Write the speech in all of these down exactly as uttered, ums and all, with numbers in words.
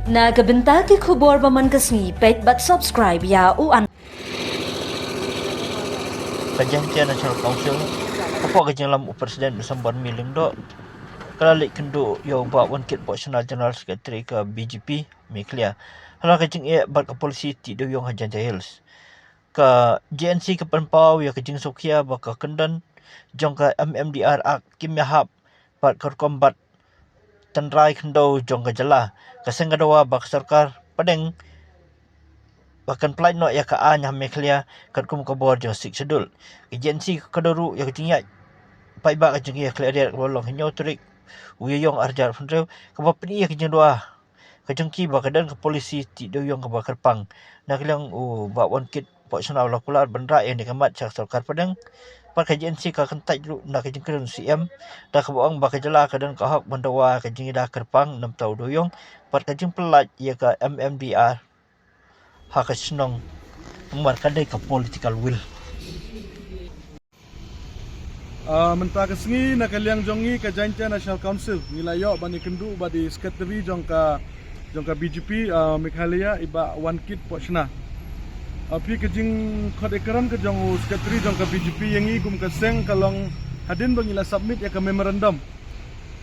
Na ka bynta ki khubor ba man ka sngi, peit bad subscribe ïa u an. Ka Jaintia National Council, hapoh ka jingïalam u President December Miling Doh, ka la leit kynduh ïa u Bah Wankit Pohshna, General Secretary ka B J P Meghalaya, halor ka jingeh bad ka policy tih dewïong ha Jaintia Hills. Ka J N C ka pynpaw ïa ka jingsngewkhia ba ka kyndon jong ka M M D R Act kim ïahap bad ka rukom bat tynrai khyndew jong ka jylla. Ka seng ka dawa ba ka sorkar pdeng ba kan pyllait noh ïa ka aiñ ha Meghalaya katkum ka bor jong Sixth Schedule. Ka J N C ka kdew ruh ïa ka jingïaid paidbah ka jong ngi ha Khliehriat kaba long ha hynñiew tarik u Ïaïong arhajar arphew hynriew, kaba pyni ïa ka jingdawa ka jong ki ba ka don ka policy tih dewïong kaba kyrpang. Na ka liang u Bah Wankit Pohshna u la kular ban rah ïa kane ka mat sha ka sorkar pdeng. Bad ka J N C ka kyntait ruh na ka jingkren C M, da kaba ong ba ka jylla ka don ka hok ban dawa ka jingïada kyrpang namar u dewïong bad ka jingpyllait ïa ka M M D R ha ka shnong, namar ka dei ka political will. Ah, mynta ka sngi na ka liang jong ngi ka Jaintia National Council, ngi la ïoh ban ïakynduh bad i secretary jong ka, jong ka B J P, ah, Meghalaya, i Bah Wankit Pohshna. Ah, phi, ka jingkhot ïakren ka jong u secretary jong ka B J P ïa ngi kum ka seng ka long hadien ba ngi la submit ïa ka memorandum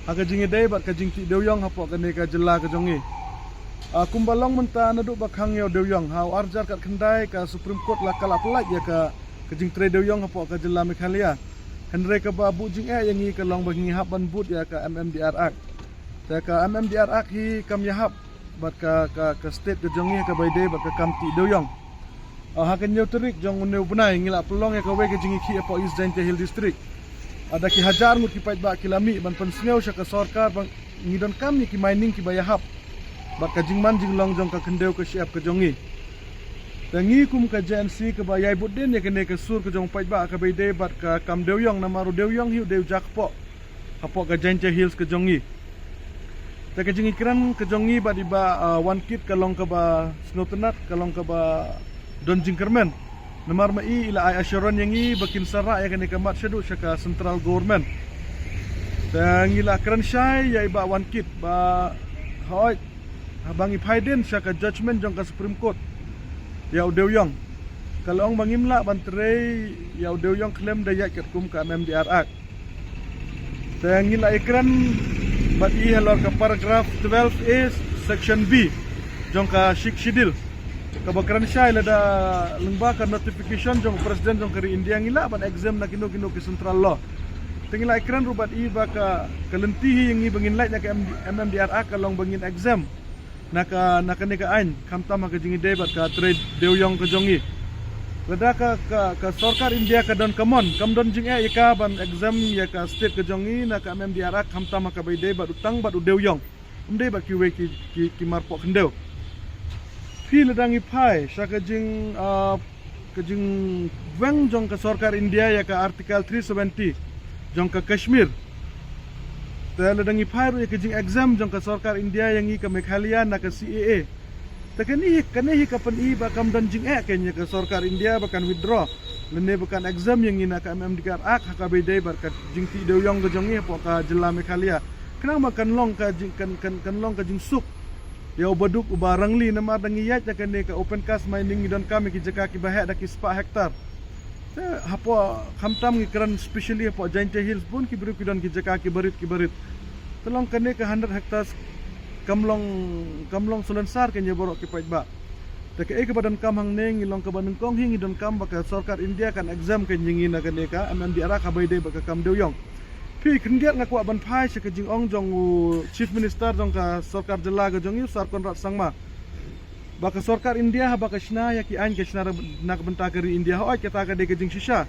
ha ka jingïadei bad ka jingtih dewïong hapoh kane ka jylla ka jong ngi. Ah, kumba long mynta, naduh ba khang ïa u dewïong ha u arhajar khatkhyndai, ka Supreme Court la, ka la pyllait ïa ka, ka jingtrei dewïong hapoh ka jylla Meghalaya. Hynrei kaba buh jingeh ïa ngi ka long ba ngi hap ban bud ïa ka M M D R Act. Te ka M M D R Act hi kam ïahap bad ka, ka, ka state ka jong ngi ha kaba ïadei bad ka kam tih dewïong. Ah, ha ka hynñiew tarik jong une u bnai ngi la pynlong ïa kawei ka jingïakhih hapoh East Jaintia Hills District. Ah, da ki hajar ngut ki paidbah ki la mih ban pynsngew sha ka sorkar ba ngi donkam ïa ki mining kiba ïahap bad ka jingman jinglong jong ka khyndew ka shyiap ka jong ngi. Te ngi kum ka J N C kaba ïai bud dien ïa kane ka sur ka jong u paidbah ha kaba ïadei bad ka kam dewïong, namar u dewïong hi u dei u ja kpoh hapoh ka Jaintia Hills ka jong ngi. Te ka jingïakren ka jong ngi bad i Bah, ah, Wankit ka long kaba sngewtynnat, ka long kaba don jingkyrmen. Namar ma i, i la ai assurance ïa ngi ba kin sa rah ïa kane ka mat shaduh sha ka central government. Te ngi la kren shai ïa i Bah Wankit ba hooid, haba ngi phai dien sha ka judgment jong ka Supreme Court ïa u dewïong, ka la ong ba ngim lah ban trei ïa u dewïong khlem da ïaid katkum ka M M D R Act. Te ngi la ïakren bad i halor ka paragraph twelve A section B jong ka Sixth Schedule, kaba kren shai lada lyngba ka notification jong u President jong ka ri India ngi lah ban exempt na kino kino ki central law. Te ngi la ïakren ruh bad i ba ka, ka lynti hi ïa ngi ba ngin lait na ka M D, M M D R Act ka long ba ngin exempt na ka, na kane ka aiñ, khamtam ha ka jingïadei bad ka trei dewïong ka jong ngi. Lada ka, ka, ka sorkar India ka don ka mon, kam don jingeh ïa ka ban exempt ïa ka state ka jong ngi na ka M M D R Act, khamtam ha kaba ïadei bad u tang bad u dewïong, ym dei bad kiwei ki, ki, ki marpoh khyndew. Phi, lada ngi phai sha ka jing, ah, ka jingweng jong ka sorkar India ïa ka Article three seventy jong ka Kashmir. Te lada ngi phai ruh ïa ka jingexempt jong ka sorkar India ïa ngi ka Meghalaya na ka C A A. Te kane hi, kane hi ka pyni ba kam don jingeh kein ïa ka sorkar India ba kan withdraw lane ba kan exempt ïa ngi na ka M M D R Act ha kaba ïadei bad ka jingtih dewïong ka jong ngi hapoh ka jylla Meghalaya. Khnang ba kan long ka jing, kan, kan, kan long ka jingsuk ïa u baduk uba rangli, namar da ngi ïaid na kane ka open cast mining ngi donkam ïa ki jaka kiba heh da ki spah hektar. Te hapoh, khamtam ngi kren specially hapoh Jaintia Hills, bun ki briew ki don ki jaka kiba rit kiba rit. Te long kane ka hundred hectares kam long, kam long salonsar kein ïa baroh ki paidbah. Te kaei kaba donkam hangne, ngi long kaba nyngkong hi ngi donkam ba ka sorkar India kan exempt kein ïa ngi na kane ka M M D R Act ha kaba ïadei bad ka kam dewïong. Phi, khyndiat nga kwah ban phai sha ka jingong jong u Chief Minister jong ka sorkar jylla ka jong ngi, u Sir Conrad Sangma, ba ka sorkar India haba ka shna ïa ki aiñ ka shna na ka bynta ka ri India, hooid, kata ka dei ka jingshisha.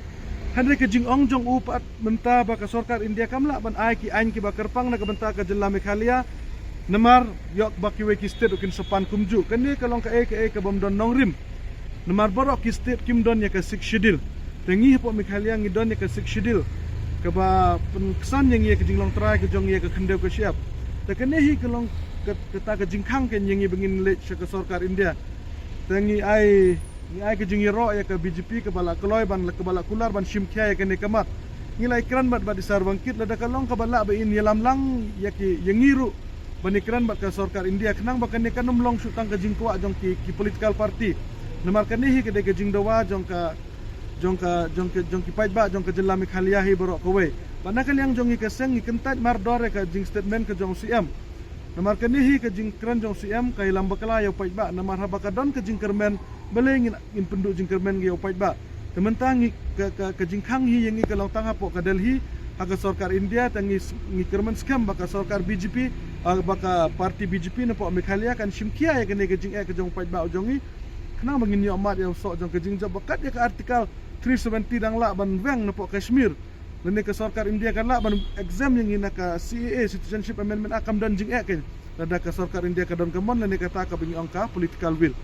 Hynrei ka jingong jong u pat mynta ba ka sorkar India kam lah ban ai ki aiñ kiba kyrpang na ka bynta ka jylla Meghalaya, namar ïoh ba kiwei ki state ruh kin sa pan kumjuh. Kane ka long kaei kaei kabym don nongrim. Namar baroh ki state kim don ïa ka Sixth Schedule. Te ngi hapoh Meghalaya ngi don ïa ka Sixth Schedule, kaba pynksan ïa ngi ïa ka jinglong trai ka jong ngi ïa ka khyndew ka shyiap. Te kane hi ka long ka, kata ka jingkhang kein ïa ngi ba ngin leit sha ka sorkar India. Te ngi ai, ngi ai ka jingïaroh ïa ka B J P kaba la kloi ban, kaba la kular ban shim khia ïa kane ka mat. Ngi la ïakren bad, bad i Sir Wankit, lada ka long kaba lah ba in ïalam lang ïa ki, ïa ngi ruh ban ïakren bad ka sorkar India khnang ba kane kan ym long shuh tang ka jingkwah jong ki, ki political party. Namar kane hi ka dei ka jingdawa jong ka jong ka jong ka jong ki paidbah jong ka jylla Meghalaya hi baroh kawei. Bad na ka liang jong ngi ka seng ngi kyntait mardor ïa ka jingstatement ka jong u C M. Namar kane hi ka jingkren jong u C M ka ïalam bakla ïa u paidbah namar haba ka don ka jingkyrmen balei ngin ngin pynduh jingkyrmen ïa u paidbah. Te mynta ngi ka, ka, ka jingkhang hi ïa ngi ka long tang hapoh ka Delhi ha ka sorkar India te ngi ngi kyrmen skhem ba ka sorkar B J P, ah, ba ka party B J P napoh Meghalaya kan shim khia ïa kane ka jingeh ka jong u paidbah u jong ngi. Khnang ba ngin ïoh mad ïa u soh jong ka jingjop ba kat ïa ka article three seventy dang lah ban weng napoh Kashmir. Lane ka sorkar India kan lah ban exempt ïa ngi na ka C A A, Citizenship Amendment Act, kam don jingeh kein. Lada ka sorkar India ka don ka mon lane kata kaba ngi ong ka political will.